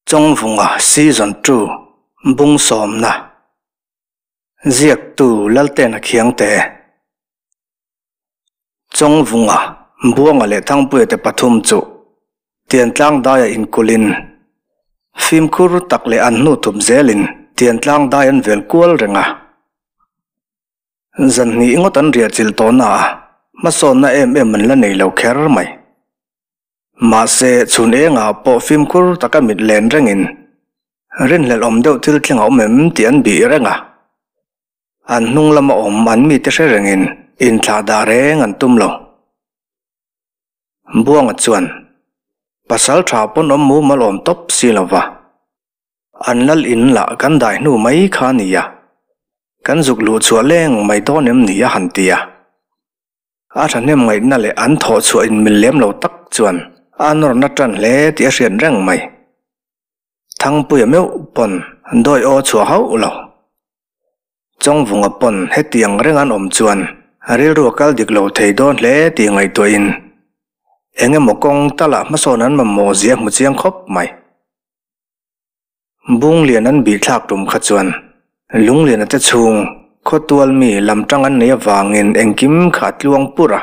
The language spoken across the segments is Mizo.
Chawngvunga Season Two Bung Sawmna Ziaktu Laltena Khiangte Chawngvunga Buanga leh Thangpuia te pathum chu Tiantlang daia inkulhin fimkhur tak leh an hnu thup zelin Tiantlang dai an vel kual reng a. Zan hnih ngawt an riah chilh tawhna a, hmasawnna em em an la nei lo kher mai. Mahse, chhun engah pawh fimkhur taka mit len rengin rinhlelh awm deuh thil thleng a awm em tih an bih reng a. An hnung lama awm an mite hre rengin inthlah dah reng an tum lo. Buanga chuan, Pasal tha pawn awm mumal awm tawp si lo va. An lal in lah kan dai hnu mai kha a ni a. Kan zuk luh chhuah leng mai dawn em ni a han ti a. A thahnem ngaihna leh an thawh chhuah inmil lem lo tak chuan a nawrna tan hle tih a hriat reng mai. Thangpuia meuh pawn dawi aw chhuah hauh lo. Chawngvunga pawn hetiang reng an awm chuan rilru a kal dik lo thei dawn hle tih ngaihtuahin eng emaw kawng talah hmasawn an mamawh zia hmu chiang khawp mai. Bunglian an bih thlak tum kha chuan Lungliana te chhung khawtual mi lam tang an nei avangin engkim kha a tluang pur a,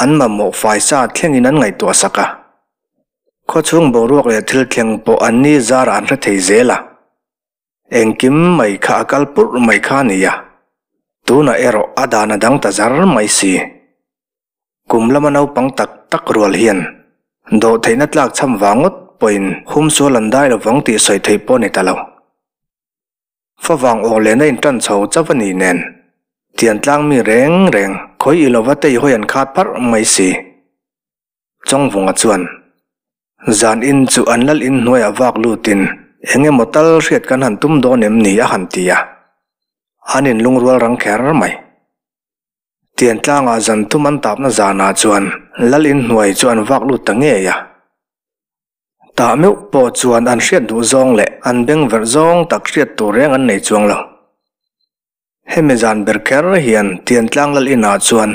an mamawh faisa thlengin an ngaihtuah sak a. Khawchhung boruak leh thil thleng pawh an ni zarah an hre thei zel a, engkim mai kha a kal purh mai kha a ni a, tunah erawh a dan a dang ta zar mai si. Kum lama naupang tak tak rual hian dawhtheihna tlak chham vang ngawt pawhin hum sual an dai lovang tih sawi theih pawh a ni ta lo. Favang aw lehna in tan chho chauh a ni nen, Tiantlang mi reng reng khawi i lova tei hawi an khat pharh mai si. Chawngvunga chuan, Zan in chu an lal in hnuaiah vak lutin eng emaw tal hriat kan han tum dawn em ni a han ti a, an inlungrual rang kher mai. Tiantlangah zan thum an tapna zanah chuan lal inhnuai chu an vak lut ta ngei a. Tah meuh pawh chuan an hriat duh zawng leh an beng verh zawng tak hriat tur reng an nei chuang lo. Hemi zan ber kher hian Tiantlang lal inah chuan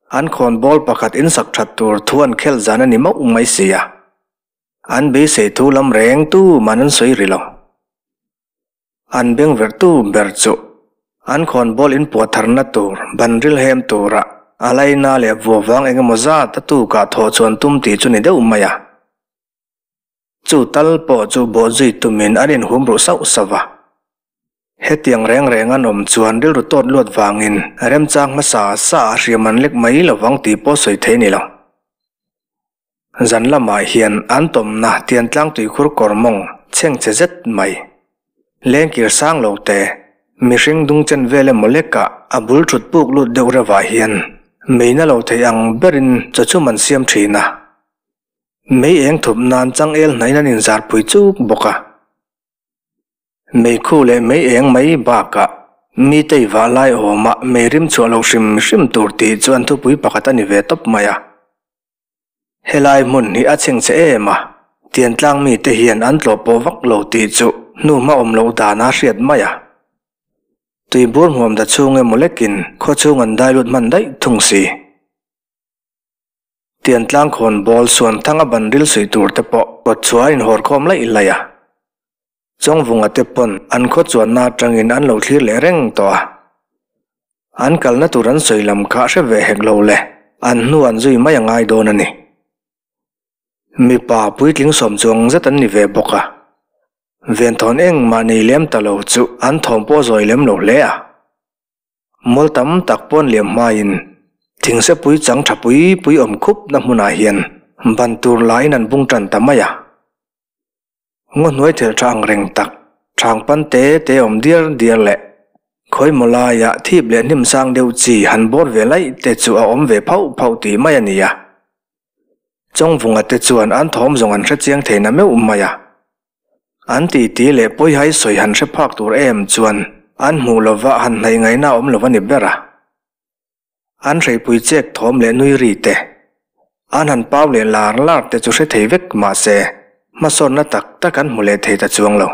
an khawnbawl pakhat insak that tur thu an khelh zan a ni mauh mai si a. An beisei thu lam reng tu man an sawi ri lo. An beng verhtu ber chu an khawnbawl inpuah tharna tur ban ril hem tura a laina leh vua vang eng emaw zat a tukah thawh chuan tum tih chu ni deuh mai a. Chu tal pawh chu bawhzui tumin an inhum ruh sauh sauh va. Hetiang reng reng an awm chuan rilru tawt luat vangin remchang hmasa sa a hriam an lek mai lovang tih pawh sawi thei ni lo. Zan lamah hian an tawmna Tiantlang tuikhur kawr mawng chheng che zet mai. Lengkir sang lo te, mihring dung chen vel emaw lekah a bul thut puk lut deuh reuhah hian meina lo thei ang berin chaw chum an siam thin a. Mei eng thup nan changel hnaiin an inzarpui chuk bawk a. Meikhu leh mei eng mai bakah mi tei vah lai awmah mei rim chhuah lo hrim hrim tur tih chu an thupui pakhat a ni ve tawp mai a. Helai hmun hi a chheng che em a, Tiantlang mite hian an tlawh pawh vak lo tih chu hnuhma awm loh dan a hriat mai a. Tuibur hmuam da chhung emaw lekin khaw chhung an dai lut hman daih thung si. Tiantlang khawn bawl suan thanga ban ril suih tur te pawh kawt chhuah a inhawr khawm laih laih a. Chawngvunga te pawn an khaw chuanna atangin an lo thlir leh reng tawh a. An kalna tur an sawi lam kha hre ve hek lo le, an hnu an zui mai a ngai dawn a ni. Mipa puitling sawm chuang zet an ni ve bawk a, venthawn engmah nei lem ta lo chu an thawm pawh zawi lem lo hle a. Mual tam tak pawn liam hmain thingsepui chang tha pui pui awm khupna hmunah hian ban tur lain an bung tan ta mai a. Ngaw hnuai thel tha ang reng tak, thang pan te te awm diar diar leh khawi maw laiah thip leh hnim sang deuh chi han bawr ve laih te chu a awm ve phauh phauh tih mai a ni a. Chawngvunga te chuan an thawm zawng an hre chiang thei na meuh mai a. An titi leh pawihai sawi han hre phak tur em chuan an hmuh lova han hnaih ngaihna awm lo a ni ber a. An hreipui chek thawm leh nui ri te, an han pau leh lar lar te chu hre thei vek mah se, hmasawnna tak tak an hmu leh thei ta chuang lo.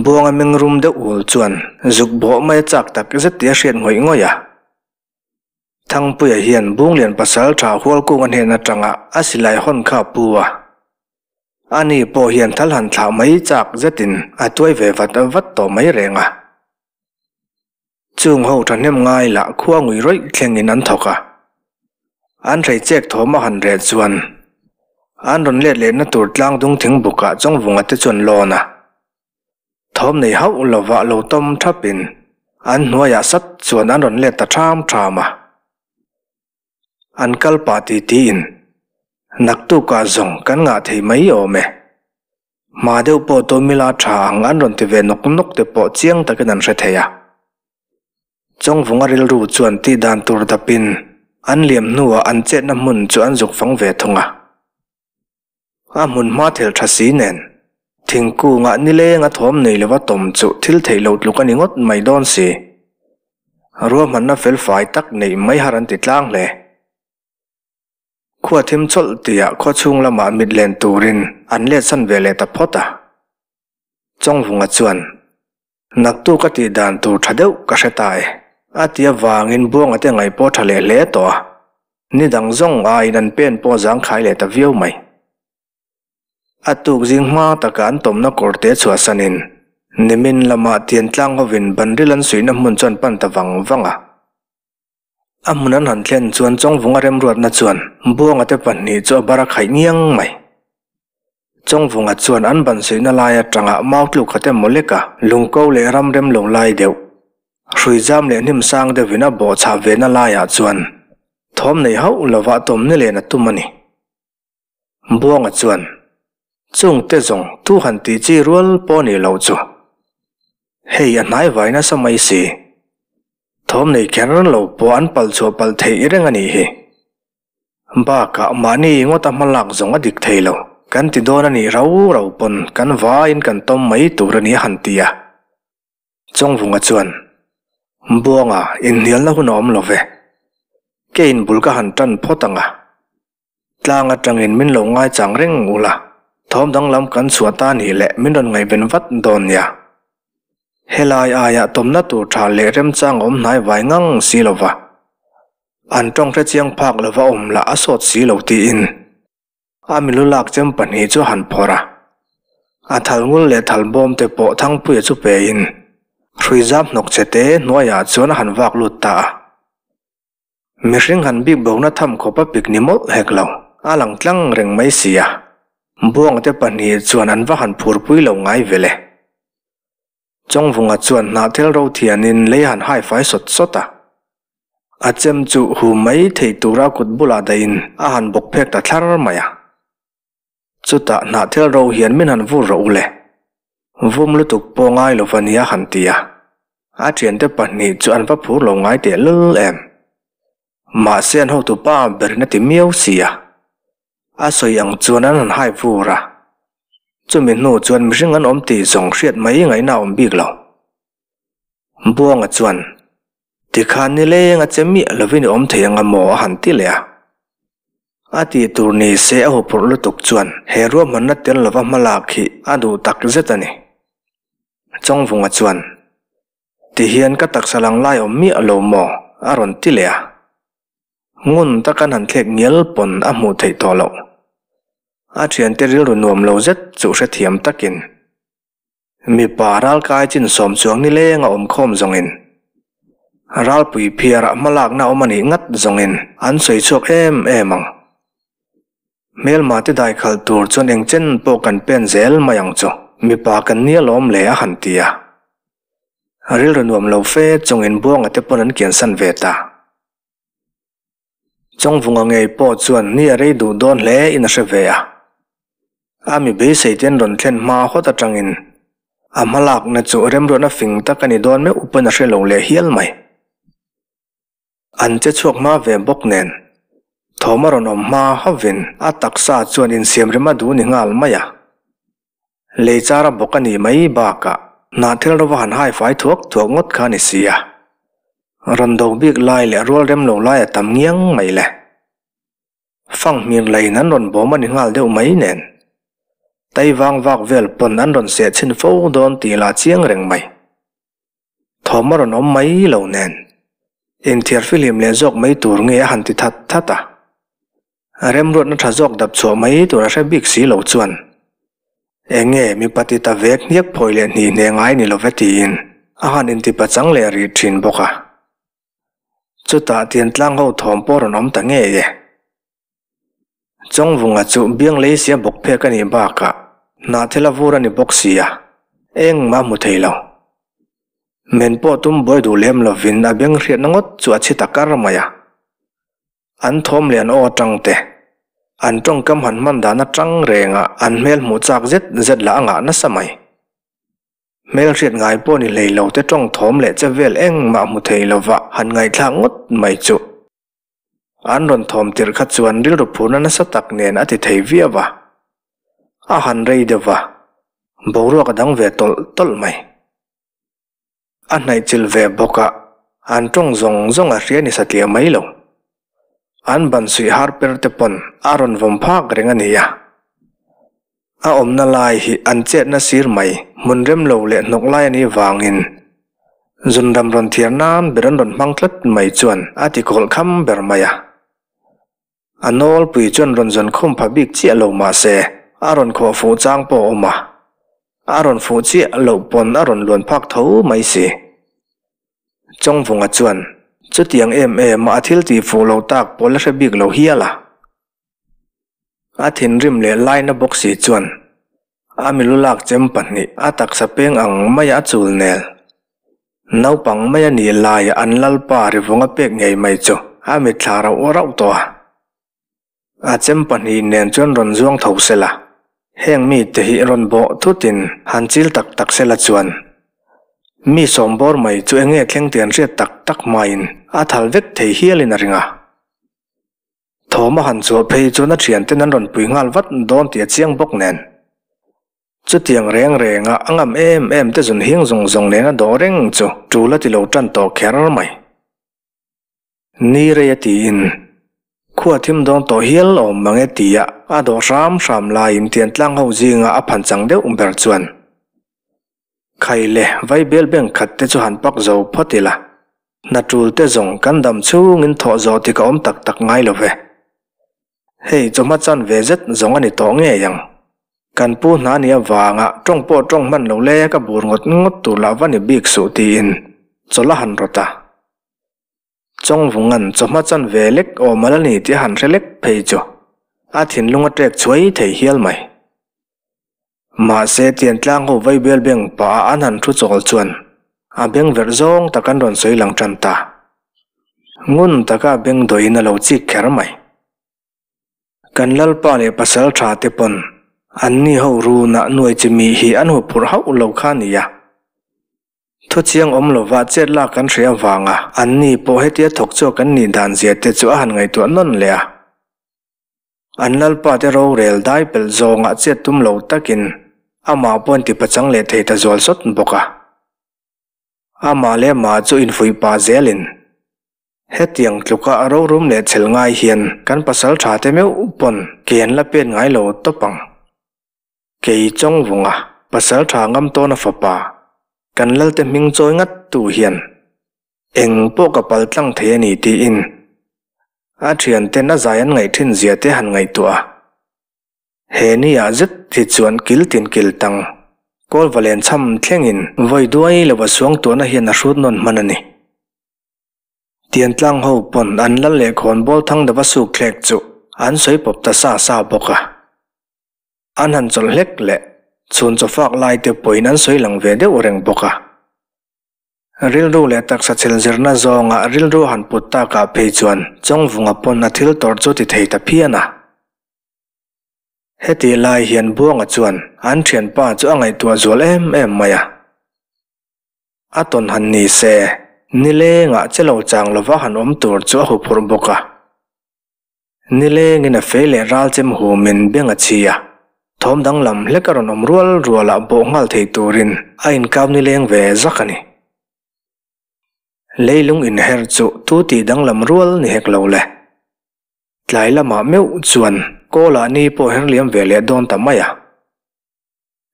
Buanga mengrum deuh ul chuan zuk bawh mai a chak tak zet tih a hriat ngawih ngawih a. Thangpuia hian Bunglian pasal tha Hualkunga hnen atanga a silai hawn kha a pu a. Ani pawh hian thal han thlah mai chak zetin a tuai ve vat vat tawh mai reng a. Chung ho thahnem ngai lah khua ngui rawih thlengin an thawk a. An hrei chek thawm a han reh chuan an rawn let lehna tur tlang dung thing bukah Chawngvunga te chuan lawn a. Thawm nei hauh lovah lo tawm thapin an hnuaiah sat chuan an rawn let ta ṭham ṭham a. An kal pah ti tiin naktukah zawng kan ngah thei mai awm e. Hma deuh pawh Tomila tha ang an rawn ti ve nawk nawk te pawh chiang takin an hre thei a. Chawngvunga rilru chuan tih dan tur dapin an liam hnuah an chetna hmun chu an zuk fang ve thung a. A hmun hma thel tha si nen thingkungah nileng a thawm nei lova tawm chu thil theih loh tluk a ni ngawt mai dawn si. Ruahmanna felfai tak neih mai har an ti tlang hle. Khua thim chawlh tihah khaw chhung lamah mit len turin an let san ve leh ta phawt a. Chawngvunga chuan, Naktuk a tih dan tur tha deuh ka hre ta e. A ti avangin Buanga te ngaih pawh tha leh hle tawh a. Ni dang zawng aiin an pen pawh zangkhai leh ta viau mai. A tuk zing hma taka an tawmna kawr te chhuahsanin nimin lamah Tiantlang hovin banril an suihna hmun chuan pan ta vang vang a. A hmun an han thlen chuan Chawngvunga remruatna chuan Buanga te pahnih chu a bar a khaih ngiang mai. Chawngvunga chuan an ban suihna lai atanga mau tluk khat emaw leka lungko leh ram rem lo lai deuh, hrui zam leh hnim sang deuhin a bawhchah ve na laiah chuan thawm nei hauh lova tawm ni len a tum a ni. Buanga chuan, Chungte zawng thu han tih chi rual pawh ni loh chu. Hei a hnai vai nasa mai si. Thawm nei kher lo pawh an palh chhuah palh theih reng a nih hi. Bakah mahni ngawta hma lak zawng a dik thei lo. Kan ti dawn a nih rau rau pawn kan vaiin kan tawm mai tur a ni a han ti a. Chawngvunga chuan, Buanga, inhnialna hun a awm lo ve. Keiin bul ka han tan phawt ang a. Tlang atangin min lo ngaichang reng ula, thawm danglam kan chhuah ta nih leh min rawn ngaihven vat dawn nia. Helai aia tawmna tur tha leh remchang a awm hnai vai ngang si lova, an tawng hre chiang phak lova awm lah a sawt si lo tiin a milu lak chem pahnih chu a han phawrh a. A thal ngul leh thal bawm te pawh Thangpuia chu pein hrui zam hnawk che te hnuaiah chuan a han vak lut ta a. Mihring han bik bohna tham khawp a pik ni mawlh hek lo, a lang tlang reng mai si a. Buangte pahnih chuan an va han phurpui lo ngai ve le. Chawngvunga chuan hnahthel ro thianin lei han hai fai sawt sawt a. A chem chu hu mai theih tura kut bulah dahin a han bawk phek ta thlar mai a. Chutah hnahthel ro hian min han vur rawh u le. Vum lutuk pawh ngai lo va nia han ti a. A thiante pahnih chu an va phur lo ngai teh lul em. Mahse an hotu pa berin a ti miau si a. A sawi ang chuan an han hai vur a. Chumi hnu chuan mihring an awm tih zawng hriat mai ngaihna a awm bik lo. Buanga chuan, Tikhan nileng a che miah lovin i awm thei ang a maw a han ti leh a. A tih tur ni se a huphurh lutuk chuan he ruahmanna tel lova hma lak hi a duh tak zet a ni. Chawngvunga chuan, Ti hian ka taksa lang lai awm miah lo maw? a rawn ti leh a. Ngun takan han thlek ngial pawn a hmuh theih tawh loh. A thiante rilru nuam lo zet chu hrethiam takin. Mipa ralkai chin sawm chuang nileng a awm khawm zawngin, ralpui phiarah hmalakna awm a nih ngat zawngin an sawi chhuak em em ang. Hmelma te dai khalh tur chuan eng chen pawh kan pen zel mai ang chu, mipa kan nia lawm le a han ti a. Rilru nuam lo fe chungin Buanga te pawn an kiansan ve ta. Chawngvunga ngei pawh chuan ni a rei duh dawn hle in a hre ve a. A mi beisei te an rawn thlen hma hawt atangin a hmalakna chu remruatna fing tak a ni dawn meuh pawn a hre lo leh hial mai. An che chhuak hma ve bawk nen thawm a rawn awm hma hovin a taksa chuan insiamrem a duh ni nghal mai a. Lei chara bawk a nih mai bakah hnahthel rova han hai fai thuak thuak ngawt kha a ni si a. Rawn do bik lai leh rual rem lo lai a tam ngiang mai le. Fanghmir laiin an rawn bawm a ni nghal deuh mai nen. Tai vang vak vel pawn an rawn seh chhin fo dawn tih lah chiang reng mai. Thawm a rawn awm mai lo nen. Inthiar fihlim leh zawk mai tur nge a han ti that that a. Remruatna tha zawk dap chhuah mai tur a hre bik si lo chuan. Enge mipa ti ta vek hniak phawi leh hni hne ngai ni love tiin a han intipachang leh rih thin bawk a. Chutah Tiantlang ho thawm pawh rawn awm ta ngei e. Chawngvunga chu biang lei sia bawk phek a nih bakah hnahthel a vur a ni bawk si a, engmah hmu thei lo. Men pawh tum buai duh lem lovin a beng hriatna ngawt chu a chhi ta kar mai a. An thawm leh an aw atang te, an tawngkam han hman dan atang rengah an hmel hmuh chak zet zet lah a ngah nasa mai. Hmel hriat ngai pawh ni hlei lo te tawng thawm leh che vel engmah hmu thei lova han ngaihthlak ngawt mai chu. An rawn thawm tirh kha chuan rilru phurna nasa tak nen a ti thei viau a. A han rei deuh va, boruak a dang ve tawlh tawlh mai. A hnaihchilh ve bawk a, an tawng zawng zawng a hria ni satliah mai lo. An ban suih har per te pawn a rawn vawm phak reng a ni a. A awmna lai hi an chetna sir mai hmun rem lo leh hnawk lai a nih vangin zunram rawn thiar nan ber an rawn hmang tlat mai chuan a ti kawlh kham ber mai a. A nawlpui chuan rawn zawn khum pha bik chiah lo mah se, a rawn khawh fuh chang pawh a awm a. A rawn fuh chiah loh pawn a rawn luan phak tho mai si. Chawngvunga chuan chutiang em em a a thil tih fuh lo tak pawh la hre bik lo hial a. A thinrim leh laina bawk si chuan a milu lak chem pahnih a taksa peng ang maia a chul nel. Naupang mai a nih laia an lalpa rivunga pek ngei mai chu a mitthla rauh rauh tawh a. A chem pahnih nen chuan rawn zuang tho sela, heng mite hi rawn bawh thutin han chil tak tak sela chuan mi sawmbawr mai chu enge thleng tih an hriat tak tak hmain a thal vek thei hialin a ring a. Thawm a han chhuah phei chuan a thianten an rawn pui nghal vat dawn tih a chiang bawk nen. Chutiang reng renga a ngam em em te zun hing zawng zawng nena dawh reng chu tul a ti lo tan tawh kher mai. Ni rei a tiin, Khua thim dawn tawh hial awm mang e tia a dawh hram hram laiin Tiantlang ho zinga a phan chang deuh ber chuan Khai le Vaibel bank khat te chu han pak zo phawt ila, hna tul te zawng kan dam chhungin thawh zawh tik a awm tak tak ngai lo ve. Hei chawhma chan ve zet zawng a ni tawh ngei ang. Kan pu hna nia vanga tawng pawh tawng hman lo le ka bur ngawt ngawt tur lah va ni bik suh tiin chawlh a han rawt a. Chawngvunga'n chawhma chan ve lek awm ala ni tih a han hre lek phei chu a thinlung a ṭek chhuai thei hial mai. Mahse Tiantlang ho Vaibel beng pah a an han thu chawl chuan a beng verh zawng tak an rawn sawi lang tan ta. Ngun taka beng dawiin a lo chik kher mai. Kan Lalpa leh pasal tha te pawn anni ho runah nuai chi mi hi an huphurh hauh lo kha nia. Thuchiang awm lova chet lak kan hria avanga anni pawh hetia thawk chhuak kan nih dan zia te chu a han ngaihtuah nawn leh a. An lalpa te rorel dai pelh zawngah chet tum lo takin amah pawh an tipachang leh thei ta zual sawt bawk a. Amah leh amah chu infuih pah zelin hetiang tluka a rorum leh chhel ngai hian kan pasal tha te meuh pawn ke an la pen ngai lo tawp ang. Kei Chawngvunga pasal tha ngam tawna fapa kan lalte hming chawi ngat tu hian Eng pawh ka pal tlang thei a ni tiin a thianten a zai an ngaih thin zia te han ngaihtuah a. He ni ah zet hi chuan kil tin kil tang kawl va len chham thlengin vawi duai lo a suang tuahna hian a hrut nawn hman a ni. Tiantlang ho pawn an lal leh khawnbawl thang dava suk thlek chu an sawi pawp ta sa sa bawk a. An han chawlh hlek leh chhun chawfak lai te pawhin an sawi lang ve deuh reng bawk a. Rilru leh taksa chhel zirna zawnga rilru han put takah phei chuan Chawngvunga pawn a thil tawrh chu ti thei ta phian a. Hetih lai hian Buanga chuan an thianpa chu a ngaihtuah zual em em mai a. A tawn han ni se, nilengah che lo chang lova han awm tur chu a huphurh bawk a. Nilengin a fei leh ral chem humin beng a chhi a, thawm danglam hlek a rawn awm rual rualah bawh nghal thei turin a inkau nileng ve zak a ni. Leilung inher chu tu tih danglam rual ni hek lo le. Tlai lamah meuh chuan kawlah ni pawh her liam ve leh dawn ta mai a.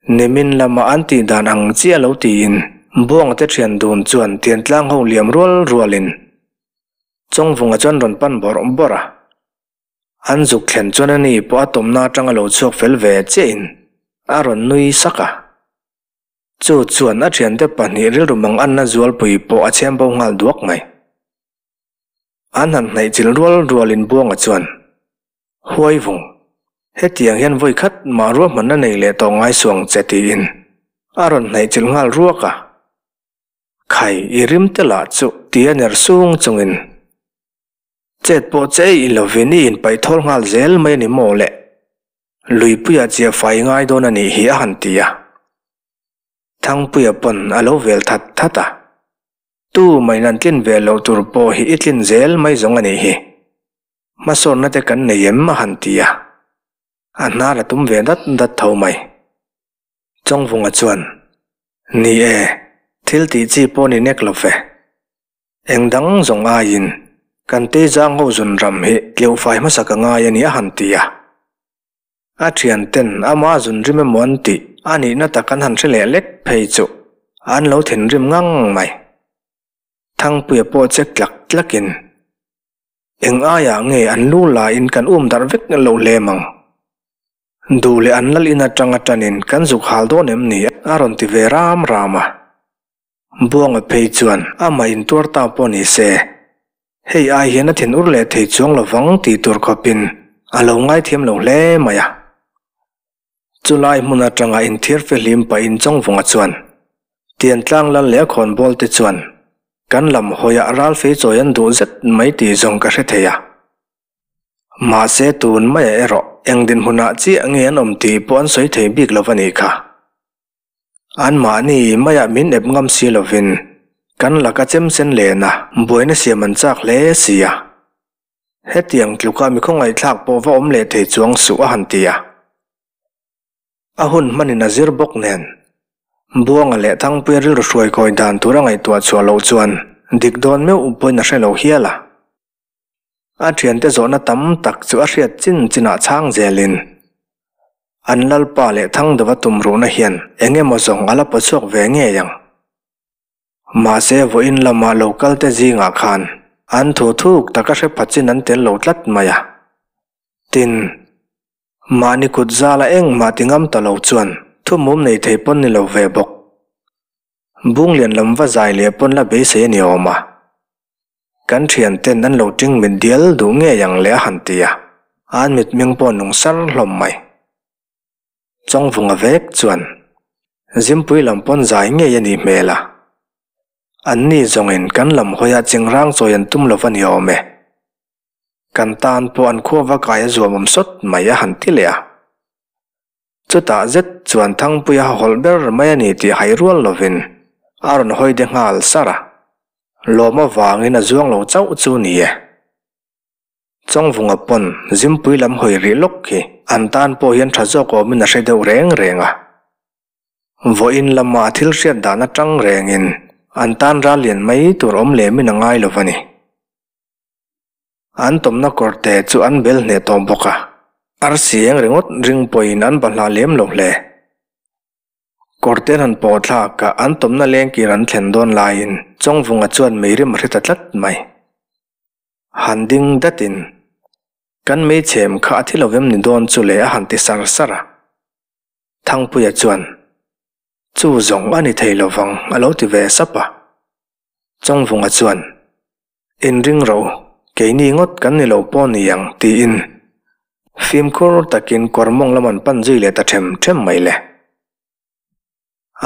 Nimin lama an tih dan ang chiah lo tiin Buangte thian dun chuan Tiantlang ho liam rual rualin Chawngvunga chuan rawn pan bawrh bawrh a. An zuk thlen chuan ani pawh a tawmna atanga lo chhuak fel ve chiahin A rawn nui sak a. Chu chuan a thiante pahnih rilru mang anna zualpui pawh a chhem bo nghal duak mai. An han hnaih chilh rual rualin Buanga chuan, Huai vung, hetiang hian vawi khat mah ruahmanna nei leh tawh ngai suang che tiin a rawn hnaih chilh nghal ruak a. Khai, i rim te lah chu ti a ner sung chungin chet pawh che i lovin i inpaih thawl nghal zel mai a ni maw le? Luipuia chiah fai ngai dawn a nih hi a han ti a. Thangpuia pawn a lo vel that that a. Tu mai nan tlin ve loh tur pawh hi i tlin zel mai zawng a nih hi. Hmasawnna te kan nei em a han ti a. A hnar a tum ve dat dat tho mai. Chawngvunga chuan, Ni e, thil tih chi pawh ni nek lo ve. Eng dang zawng aiin kan Teizang ho zun ram hi tleuh fai hmasa ka ngai a ni a han ti a. A thianten ama zun rim emaw an tih a nihna tak an han hre leh lek phei chu an lo thinrim ngang mai. Thangpuia pawh che tlak tlakin eng aiah nge an lu laiin kan um darh vek loh hlem ang. Duh leh an lal in atanga tanin kan zuk hal dawn em ni a rawn ti ve ram ram a. Buanga phei chuan amah intuar ta pawh ni se, hei ai hian a thin ur leh thei chuang lo vang tih tur khawpin a lo ngaithiam lo hle mai a. Chulai hmun atanga inthiar fehlim pahin Chawngvunga chuan, Tiantlang lal leh a khawnbawl te chuan kan lam hawiah ralfei chawi an duh zet mai tih zawng ka hre thei a. Mahse tun maiah erawh eng dinhmunah chiah nge an awm tih pawh an sawi thei bik lo va nih kha. Anmahni maiah min ep ngam si lovin kan laka chem sen lena buaina siam an chak hle si a. Hetiang tluka mi khawngaihthlak pawh va awm leh thei chuang suh a han ti a. A hun hmanin a zir bawk nen Buanga leh Thangpuia rilru hruai kawi dan tur a ngaihtuah chhuah loh chuan dik dawn meuh pawhin a hre lo hial a. A thiante zawhna tam tak chu a hriat chin chinah chhang zelin An Lalpa leh Thangdova tumruhna hian eng emaw zawng a la paw chhuak ve ngei ang. Mahse vawiin lama lo kal te zingah khan an thu thuk taka hre pha chin an tel lo tlat mai a. Tin, mahni kut zala engmah ti ngam ta lo chuan thumum nei thei pawn ni lo ve bawk. Bunglian lam va zai leh pawn la beisei a ni awm a. Kan thianten an lo ting mit dial duh ngei ang le a han ti a, an mitmeng pawh nung sar hlawm mai. Chawngvunga vek chuan Zimpui lam pawn zai ngei a nih hmel a, anni zawngin kan lam hawiah chingrang chawi an tum lo va ni awm e. Kan tan pawh an khua va kai a zuam awm sawt mai a han ti leh a. Chutah zet chuan Thangpuia hawlh ber mai a ni tih hai rual lovin a rawn hawi de nghal sar a, lawm avangin a zuang lo chauh chu ni e. Chawngvunga pawn Zimpui lam hawi rih lawk hi an tan pawh hian tha zawk awmin a hre deuh reng reng a. Vawiin lama thil hriat dan atang rengin an tan ral lian mai tur awm lemin a ngai lo va ni. An tawmna kawrte chu an bel hneh tawh bawk a, arsi eng ringawt ring pawhin an bahlah lem lo hle. Kawrte an han pawh thlak a, an tawmna lengkir an thlen dawn laiin Chawngvunga chuan meirim a hre ta tlat mai. Han ding datin, Kan meichhem kha a thi lo vem ni dawn chu le a han ti sar sar a. Thangpuia chuan, Chu zawng a ni thei lo vang a lo ti ve sap a. Chawngvunga chuan, Inring ro, keini ngawt kan ni lo pawh ni ang, tiin fimkhur takin kawr mawng lam an pan zui leh ta them them mai le.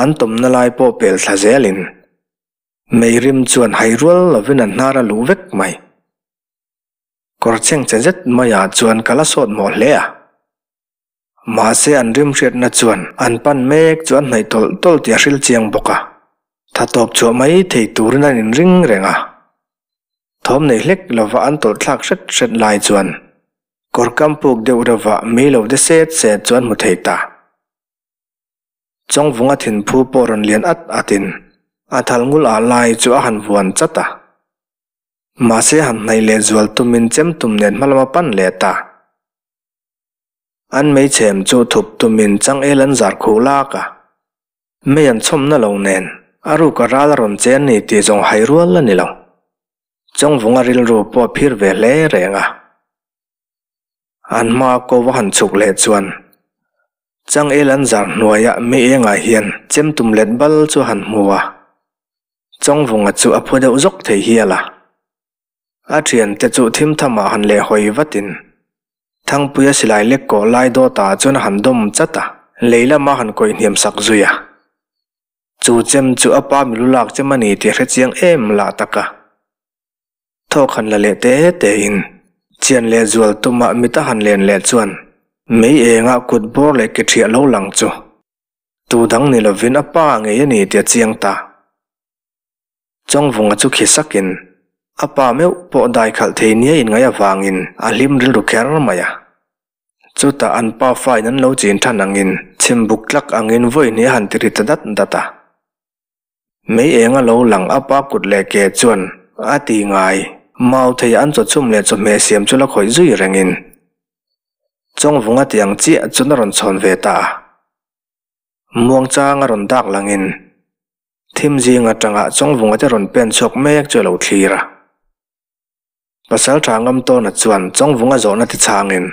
An tawmna lai pawh pel thla zelin meirim chuan hai rual lovin an hnar a luh vek mai. Kawr chheng che zet maiah chuan ka la sawt mawh hle a. Mahse an rim hriatna chuan an pan mek chu an hnaih tawlh tawlh tih a hril chiang bawk a, tha tawp chhuah mai thei turin an inring reng a. Thawm nei hlek lova an tawlh thlak hret hret lai chuan kawr kam puk deuh reuhvah mei lo de set set chu an hmu thei ta. Chawngvunga thinphu pawh rawn lian at atin a thal ngul ah lai chu a han vuan chat a. Mahse han hnaih leh zual tumin chem tum nen hma lama pan leh ta. An meichhem chu thup tumin changel an zar khuh lak a, mei an chhawmna lo nen a ruka ral a rawn che a ni tih zawng hai rual a ni lo. Chawngvunga rilru pawh a phir ve hle reng a. An hmaa ko va han chhuk leh chuan. Changel an zar hnuaia mei engah hian chem tum let bal chu a han hmu a, Chawngvunga chu a phu deuh zawk thei hial a. A thiante chu thim thamah han leh hawi vatin Thangpuia silai lek kawh lai dawtah chuan a han dawm chat a, lei lama han kawih hniam sak zui a. Chu chem chu a pa milu lak chem a ni tih a hre chiang em lah tak a. Thawk han la leh te te in chian leh zual tumah mit a han len leh chuan mei engah kut bawr leh ke ṭhiah lo lang chu tu dang ni lovin a pa ngei a ni tih a chiang ta. Chawngvunga chu khi sakin a pa meuh pawh dai khalh thei nia inngaih avangin a hlim rilru kher mai a. Chutah an pa fain an lo chin than angin chhimbuk tlak angin vawi hnih a han ti ri ta dat dat a. Mei eng a lo lang a pa kut leh ke chuan a ti ngai. Mau thei an chawchhum leh chawhmeh siam chu la khawih zui rengin Chawngvunga ti ang chiah chuan a rawn chhawn ve ta a. Muangchang a rawn dak langin thim zing atanga Chawngvunga te rawn pen chhuak mek chu a lo thlir a. Pasaltha Ngamtawna chuan Chawngvunga zawhna ti chhangin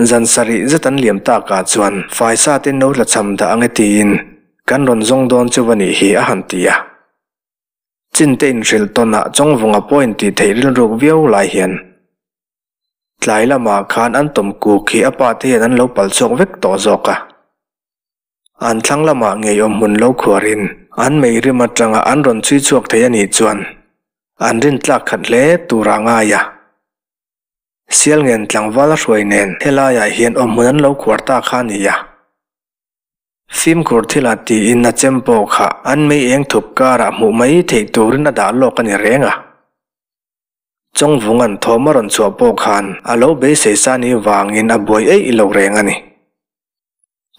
Zan sarih zet an liam takah chuan faisa te no tla cham dah ang e tiin kan rawn zawng dawn chu va nih hi a han ti a. Chin te inhrilh tawnah Chawngvunga pawh intih theih rilruk viau lai hian tlai lamah khan an tawm kuk hi a pa te hian an lo pal chhuak vek tawh zawk a. An thlang lamah ngeiawm hmun lo khuarin an mei rim atanga an rawn chhui chhuak thei a nih chuan an rintlak khat hle tur ah ngai a. Sialngen tlangval a hruai nen helaiah hian awmhmun an lo khuar ta kha a ni a. Fimkhur thilah tiin a chem pawh kha an mei eng thup karah hmuh mai theih turin a dah lawk a ni reng a. Chawngvunga'n thawm a rawn chhuah pawh khan a lo beisei sa ni vangin a buai eih lo reng a ni.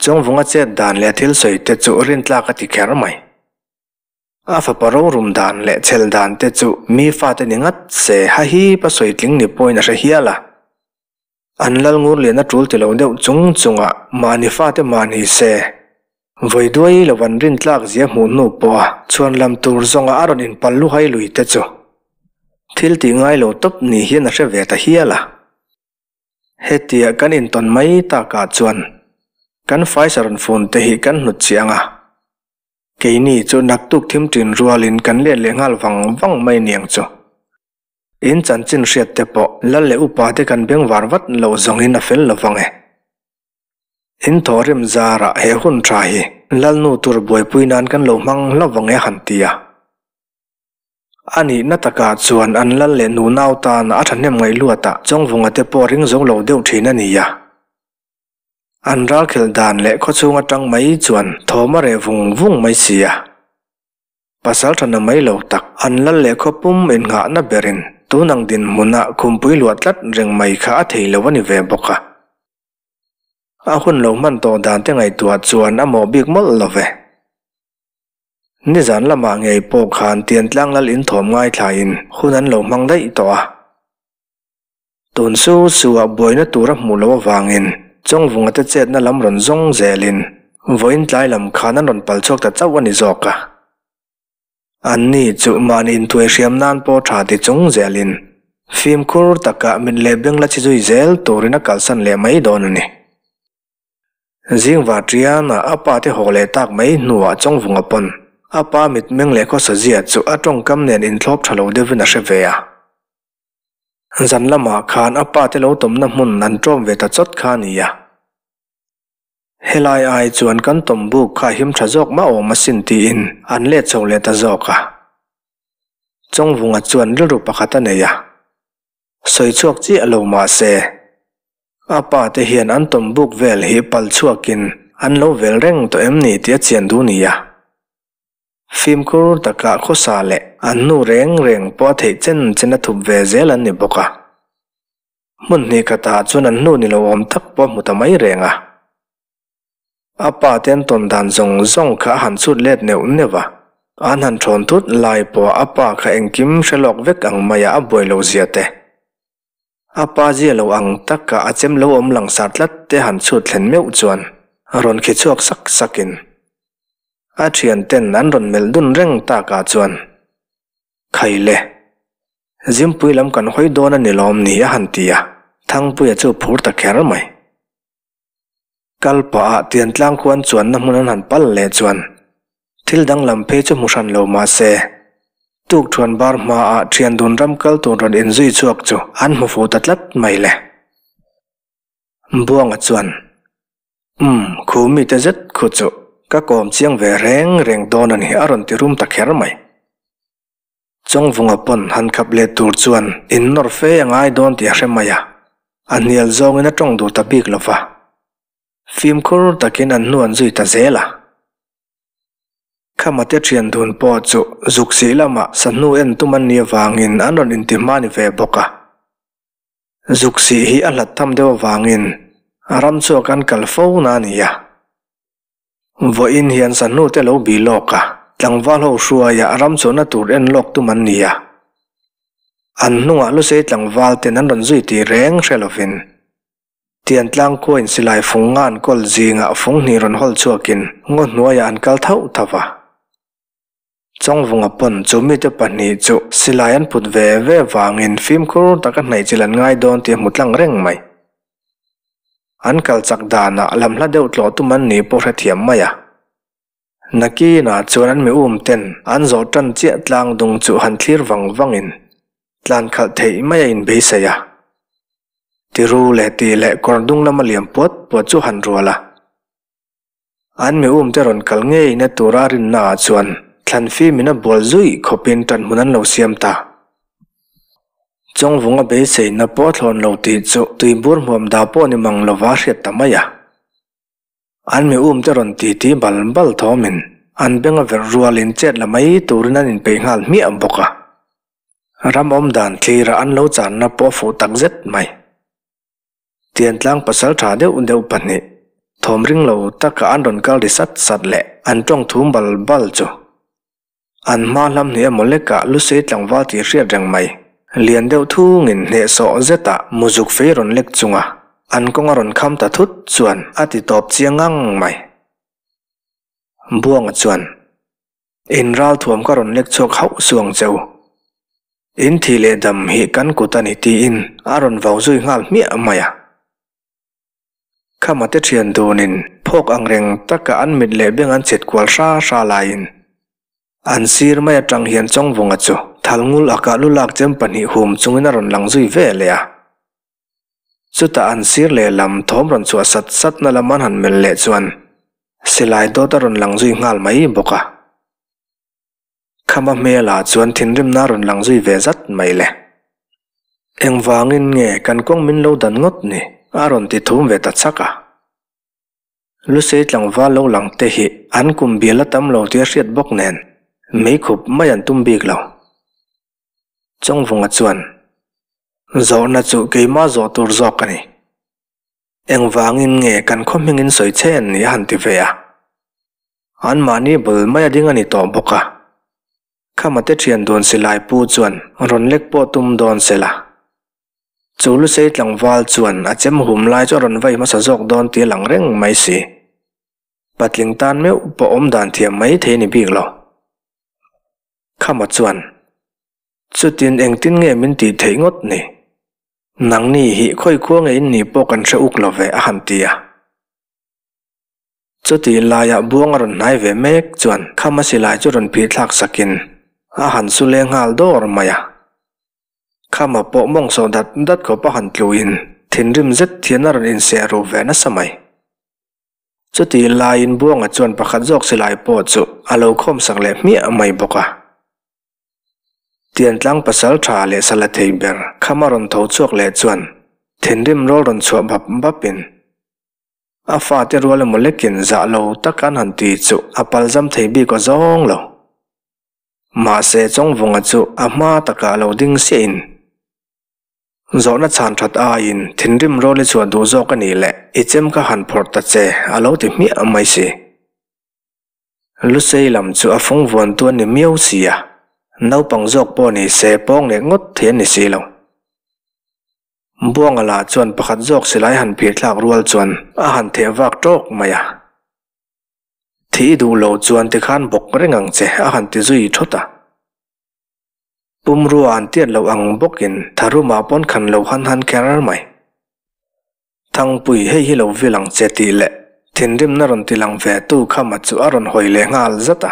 Chawngvunga chet dan leh a thil sawi te chu rintlak a ti kher mai. A fapa rorum dan leh chhel dan te chu mi fate ni ngat se ha hi pa sawi tling ni pawhin a hre hial a. An lal ngur lian a tul ti lo deuh chung chunga mahni fate mahni se vawi duai lo an rin tlak zia hmuh hnu pawha chhuan lam tur zawnga a rawn inpal luhai lui te chu thil tih ngai lo tawp ni hian a hre ve ta hial a. Hetia kan intawn mai takah chuan kan faisa rawn fun te hi kan hnut chiang a. Keini chu naktuk thim ṭin rualin kan let leh nghal vang vang mai niang chu. In chanchin hriat te pawh lal leh upa te kan bengvar vat loh zawngin a fel lo vang e. In thawhrim zarah he hun ṭha hi lalnu tur buaipui nan kan lo hmang hlauh vang e han ti a. A nihna takah chuan an lal leh nunau tan a ṭhahnem ngaih luatah Chawngvunga te pawh ring zo lo deuh ṭhin a ni a. An ralkhelh dan leh khawchhung atang mai chuan thawm a reh vung vung mai si a. Pasal tha na mai lo tak an lal leh khaw pum innghahna berin tun ang dinhmunah khumpui luah tlat reng mai kha a thei lo a ni ve bawk a. A hun lo hman tawh dan te ngaihtuah chuan a mawh bik mawlh lo ve. Nizan lamah ngei pawh khan Tiantlang lal inthawm ngaithlain hun an lo hmang daih tawh a. Tun su su ah buaina tur a hmuh loh avangin Chawngvunga te chetna lam rawn zawng zelin vawiin tlai lam khan an rawn pal chhuak ta chauh a ni zawk a. Anni chu mahni intuai hriam nan pawh tha ti chung zelin fimkhur takah mit leh beng la chi zui zel turin a kalsan leh mai dawn a ni. Zingva Triana a pa te haw leh tak mai hnuah Chawngvunga pawn a pa mitmeng leh khawsazia chu a tawngkam nen inthlawp tha lo deuhin a hre ve a. Zan lamah khan a pa te lo tawmna hmun an ṭawm ve ta chawt kha a ni a. Helai ai chuan kan tawm buk kha him ṭha zawk mah awm asin tiin an let chho leh ta zawk a. Chawngvunga chuan rilru pakhat a nei a. Sawi chhuak chiah lo mah se, a pa te hian an tawm buk vel hi pal chhuakin an lo vel reng tawh em ni tih a chian duh nia. Fimkhur takah khawsa leh an hnu reng reng pawh a theih chen chen a thup ve zel an ni bawk a. Hmun hnih khatah chuan an hnu ni lo awm tak pawh a hmu ta mai reng a. A pa te an tawn dan zawng zawng kha a han chhut let neuh neuh a, an han thawn thut lai pawh a pa kha engkim hre lawk vek ang maia a buai lo zia te. A pa zia lo ang taka a chem lo awm langsar tlat te han chhut thlen meuh chuan rawn khi chhuak sak sakin a thian ten an rawn melh dun reng takah chuan Khai le, Zimpui lam kan hawi dawn a ni lawm ni a han ti a, Thangpuia chu phur ta kher mai. Kal pah ah Tiantlang khua an chuanna hmun an han pal leh chuan thil danglam phei chu hmu hran lo mah se, Tukthuan bar hmaah thian dun ram kal tur rawn inzui chhuak chu an hmu fuh ta tlat mai le. Buanga chuan, Umm, khu mite zet khu chu ka kawm chiang ve reng reng dawn a ni a rawn ti rum ta kher mai. Chawngvunga pawn han khap let tur chuan innawr fe a ngai dawn tih a hre mai a, a hnial zawngin a tawng duh ta bik lo va. Fimkhur takin an hnu an zui ta zel a. Khamate thian dun pawh chu zuk sih lamah sahnu en tum an nih avangin an rawn inti hma ni ve bawk a. Zuk sih hi a hlat tham deuh avangin a ram chhuak an kal fo na a ni a. Vawiin hian sahnu te lo bih lawk a, tlangval ho hruaia ram chhuahna tur en lawk tum an ni a. An hnungah lusei tlangval ten an rawn zui tih reng hre lovin Tiantlang khuain silai fung nga an kawl zingah fung hnih rawn hawl chhuakin ngaw hnuaiah an kal thauh thauh a. Chawngvunga pawn chu mite pahnih chu silai an put ve ve vangin fimkhur taka hnaihchilh an ngai dawn tih a hmu tlang reng mai. An kal chak danah lam hla deuh tlawh tum an nih pawh hrethiam mai a. Nakinah chuan an mi um ten an zawh tan chiah tlang dung chu han thlir vang vangin tlan khalh theih mai a inbeisei a. Tiru leh tih leh kawr dung lama liam puat puat chu han rual a. An mi um te rawn kal ngeina tura rinna ah chuan thlan fimin a bual zuih khawpin tan hmun an lo siam ta. Chawngvunga beiseina pawh a thlawn lo tih chu tuibur hmuam dah pawh ni mang lova hriat ta mai a. An mi um te rawn ti ti bal bal thawmin an beng a verh rualin chet la mai turin an inpeih nghal hmiah bawk a. Ram awm dan thlira an lo channa pawh a fuh tak zet mai. Tiantlang pasal tha deuh deuh pahnih thawm ring lo taka an rawn kal ri sat sat leh an tawng thum bal bal chu An hma hlam hnih emaw lekah lusei tlangval tih hriat reng mai. Lian deuh thungin hnehsawh zetah muzuk fei rawn lek chunga an kawng a rawn kham ta thut chuan a ti tawp chiang ngang mai. Buanga chuan, In ralthuam ka rawn lek chhuak hauh suang che u. In thih leh dam hi kan kut a ni tiin a rawn vau zui nghal hmiah mai a. Khamate thian dunin phawk ang reng taka an mit leh beng an chhet kual hra hra laiin an sir mai atang hian Chawngvunga chu Thalngul a kah lu lak chem pahnih hum chungin a rawn lang zui ve leh a. Chutah an sir lehlam thawm rawn chhuah sat satna lam an han melh leh chuan silai dawt a rawn lang zui nghal mai bawk a. Khama hmelah chuan thinrimna a rawn lang zui ve zat mai le. Engvangin nge kan kawng min lo dan ngawt ni? a rawn ti thum ve ta chak a. Lusei tlangval lo lang te hi an kum bial a tam lo tih a hriat bawk nen meikhup mai an tum bik lo. Chawngvunga chuan, Zawhna chu keimah zawh tur zawk a ni. Engvangin nge kan khaw hmingin sawi che an ni a han ti ve a. Anmahni bul mai a ding a ni tawh bawk a. Khamate thian dun silai pu chuan rawn lek pawh tum dawn se la. Chu lusei tlangval chuan a chem hum lai chu a rawn vai hmasa zawk dawn tih a lang reng mai si. Patling tan meuh pawh awm dan thiam mai thei a ni bik lo. Khama chuan, Chutin engtin nge min tih theih ngawt ni? Nangni hi khawi khua nge in nih pawh kan hre uk lo ve a han ti a. Chutih laiah buang a rawn hnai ve mek chuan kham a silai chu rawn phih thlak sakin a han su leng nghal dawr mai a. Khama pawh mawng sawh dat dat khawp a han tluin thinrim zet hian a rawn inseh ruh ve nasa mai. Chutih laiin buanga chuan pakhat zawk silai pawh chu a lo khawm sak leh hmiah mai bawk a. Tiantlang pasal tha leh sala thei ber kham a rawn tho chhuak leh chuan thinrim rawl rawn chhuah bap bapin a fate rual emaw lekin zah lo tak an han ti chu a palzam thei bik aw zawng lo. Mahse Chawngvunga chu a hma takah lo ding siahin zawhna chhan that aiin thinrim rawl i chhuah duh zawk a nih leh i chem kha han phawrh ta che a lo ti hmiah mai si. Lusei lam chu a fung vuantu a ni miau si a, naupang zawk pawh ni se pawng leh ngawt thei a ni si lo. Buanga lah chuan pakhat zawk silai han phir thlak rual chuan a han theh vak tawk mai a. Thih i duh lo chuan tikhan bawk reng ang che a han ti zui thawt a. Pumrua an tiat loh ang bawkin tharumah pawn khan lo han han kher mai. Thangpui hei hi lo vil ang che tih leh. Thinrimna rawn ti lang ve tu Khama chu a rawn hawi leh nghal zat a.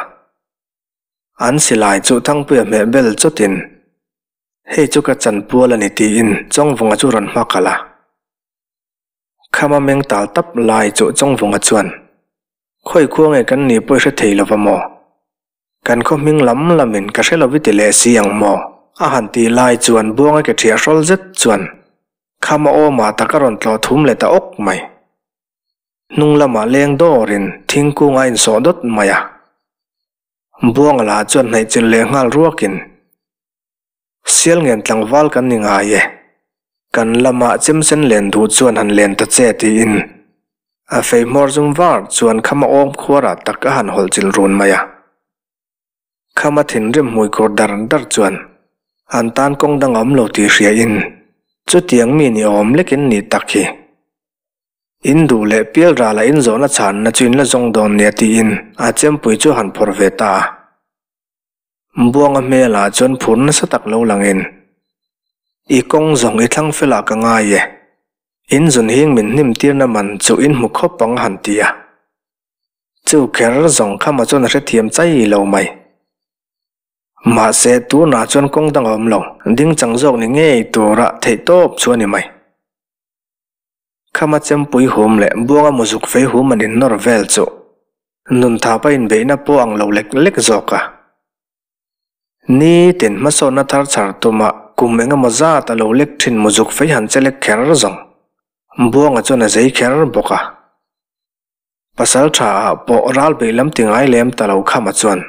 An silai chu Thangpuia hmeh bel chawtin, Hei chu ka chanpual a ni tiin Chawngvunga chu rawn hma kalh a. Khama meng tal tap lai chu Chawngvunga chuan, Khawi khua nge kan nih pawh i hre thei lo va maw? Kan khaw hming lam lamin ka hre lo i ti leh si ang maw? A han tih lai chuan Buanga ke ṭhiah hrawl zet chuan Khama awmah tak a rawn tlawh thum leh ta awk mai. Hnung lamah leng dawrin thingkung a insawh dawt mai a. Buanga lah chuan hnaihchilh leh nghal ruakin, Sialngen tlangval kan ni ngai e. Kan lamah chemsen len duh chuan han len ta che tiin a fei hmawr zum var chuan khama awm khuarah tak a han hawlh chilh run mai a. Khama thinrim hmui kur dar dar chuan an tan kawng dang a awm lo tih hria in chutiang mi ni awm lekin nih tak hi. In duh leh pial rala in zawhna chhanna chu in la zawng dawn nia tiin a chempui chu a han phawrh ve ta a. Buanga hmelah chuan phur nasa tak lo langin, I kawng zawng i thlang felah ka ngai e. In zun hing min hnim tirna man chu in hmu khawp ang a han ti a. Chu kher zawng khama chuan a hrethiam chai lo mai. Mahse, tunah chuan kawng dang a awm lo, ding chang zawk ni ngei tura theih tawp chu a ni mai. Khama chempui hum leh Buanga muzuk fei hum an innawr vel chu Nun thapa inbeihna pawh ang lo lek lek zawk a. Ni tin hmasawnna thar chhar tuma kum eng emaw zat a lo lek thin muzuk fei han che lek kher zawng. Buanga chuan a zei kher bawk a. Pasal tha ah pawh ral beih lam ti ngai lem ta lo khama chuan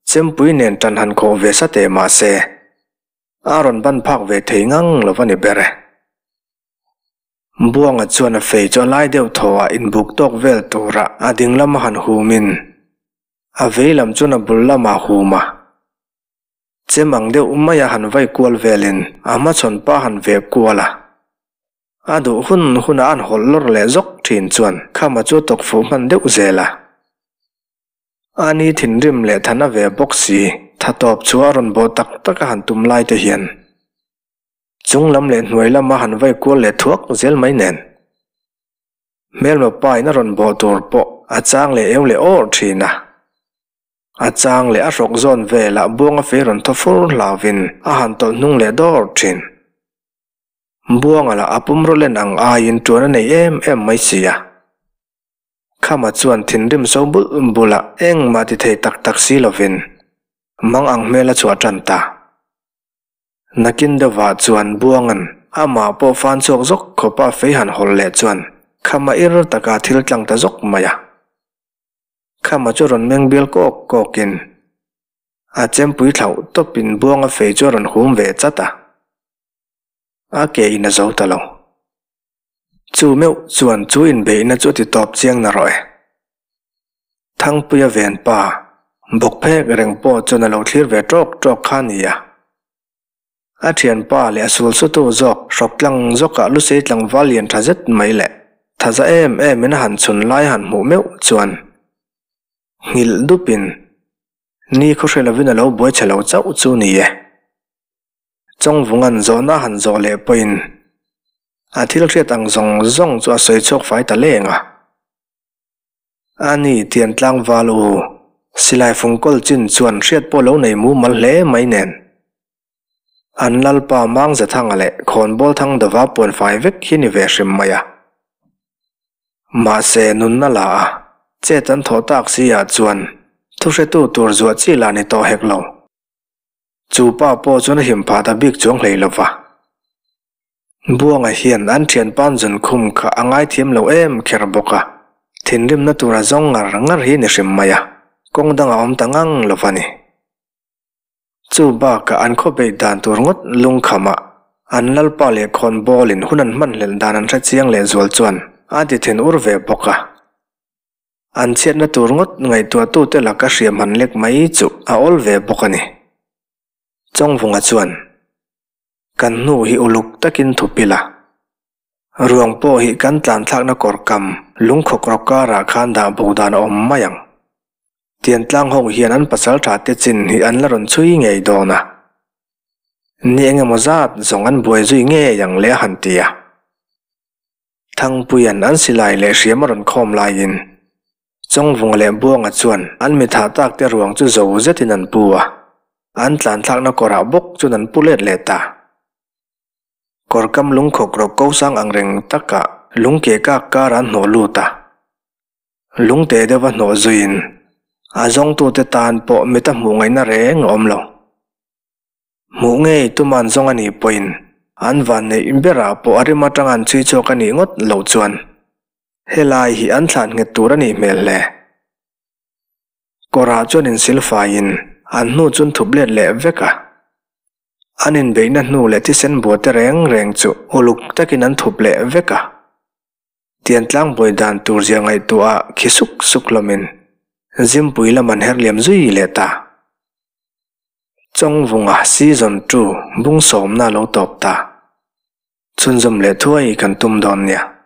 chempui nen tan han khawh ve sa teh mah se a rawn ban phak ve thei ngang lo va ni ber e. Buanga chuan a fei chu a lai deuh thaw a inbuk tawk vel tura a ding lama han humin a vei lam chuan a bul lamah hum a. Chem ang deuh maia han vai kual velin a hmachhawn pa han veh kual a. A duh hun huna an hawlh lawr leh zawk thin chuan khama chu a tawk fuh hman deuh zel a. Ani thinrim leh thana ve bawk si tha tawp chu a rawn bawh tak tak a han tum lai te hian. Chung lam leh hnuai lama han vai kual leh thuak zel mai nen. Hmelma pa in a rawn bawh tur pawh a chang leh eu leh awr thin a. A chang leh a hrawk zawn velah buanga fei rawn thaw fur hlauvin a han tawlh hnung leh dawr thin. Buanga lah a pumraw len ang aiin tuan a nei em em mai si a. Khama chuan thinrim so bulh bulh a engmah ti thei tak tak si lovin mang ang hmel a chhuah tan ta. Nakin deuhah chuan Buanga'n amah pawh fan chhuak zawk khawpa fei han hawlh leh chuan Khama ir taka thil tlang ta zawk mai a. Khama chu rawn meng bial kawk kawkin a chempui thlauh tawpin Buanga fei chu a rawn hum ve chat a. A ke in a zo ta lo. Chu meuh chuan chu inbeihna chu a ti tawp chiang na rawh e. Thangpuia ven pa, bawk phek reng pawh chuan a lo thlir ve tawk tawk kha a ni a. A thianpa leh a sul sutu zawk hrawk tlang zawkah lusei tlangval lian tha zet mai leh thaza em em in a han chhun lai a han hmuh meuh chuan nghilh dupin ni khaw hre lovin a lo buai chhe lo chauh chu ni e. Chawngvunga'n zawhna a han zawh leh pawhin a thil hriat ang zawng zawng chu a sawi chhuak fai ta leng a. A ni, tian tlangval u, silai fungkawl chin chuan hriat pawh lo nei mumal hle mai nen. An lalpa Mangzathanga leh Khawnbawl Thangdova puan fai vek hi ni ve hrim mai a. Mahse, nunna la a, chet an thawh tak si ah chuan thuhretu tur zuah chi lah ni tawh hek lo. Chu pa pawh chuan a him phah ta bik chuang hlei lo va. Buanga hian an thianpa'n zunkhum kha a ngaithiam lo em kher bawk a, thinrimna tur a zawng ngar ngar hi ni hrim mai a, kawng dang a awm ta ngang lo va ni. Chu bakah an khaw beih dan tur ngawt lungkhamah an lalpa leh khawnbawlin hun an hman hlelh dan an hre chiang leh zual chuan a ti thin ur ve bawk a. An chhiatna tur ngawt ngaihtuahtute laka hriam han lek mai chu a awl ve bawk a ni. Chawngvunga chuan. Kan hnu hi uluk takin thup ila. Ruang pawh hi kan tlan thlakna kawr kam lungkhawk rawk karah khan dah bo dan a awm mai ang. Tiantlang ho hian an pasal tha te chin hi an la rawn chhui ngei dawn a. Ni eng emaw zat zawng an buai zui ngei ang le a han ti a. Thangpuia'n an silai leh hriam a rawn khawm laiin. Chawngvunga leh Buanga chuan an mi thah tak te ruang chu zo zetin an pu a, an tlan thlakna kawrah bawk chuan an pu let leh ta. Kawr kam lungkhawk rawk ko sang ang reng takah lung ke kak kar an hnawh lut a. Lungte deuha hnawh zuiin a zawngtute tan pawh mita hmuh ngaihna reng a awm lo. Hmuh ngei tuman zawng a nih pawhin an vanneih berah pawh a rim atanga an chhui chhuak a nih ngawt loh chuan helai hi an thlan nghet tur a nih hmel hle. Kawrah chuan insilfaiin an hnu chun thup let leh vek a. An inbeihna hnu leh thisen bua te reng reng chu uluk takin an thup leh vek a. Tiantlang buai dan tur zia ngaihtuah khi suk suk hlawmin Zimpui lam an her liam zui leh ta. Chawngvunga Season 2 bung sawmna lo tawp ta. Chhunzawm leh thuai kan tum dawn nia.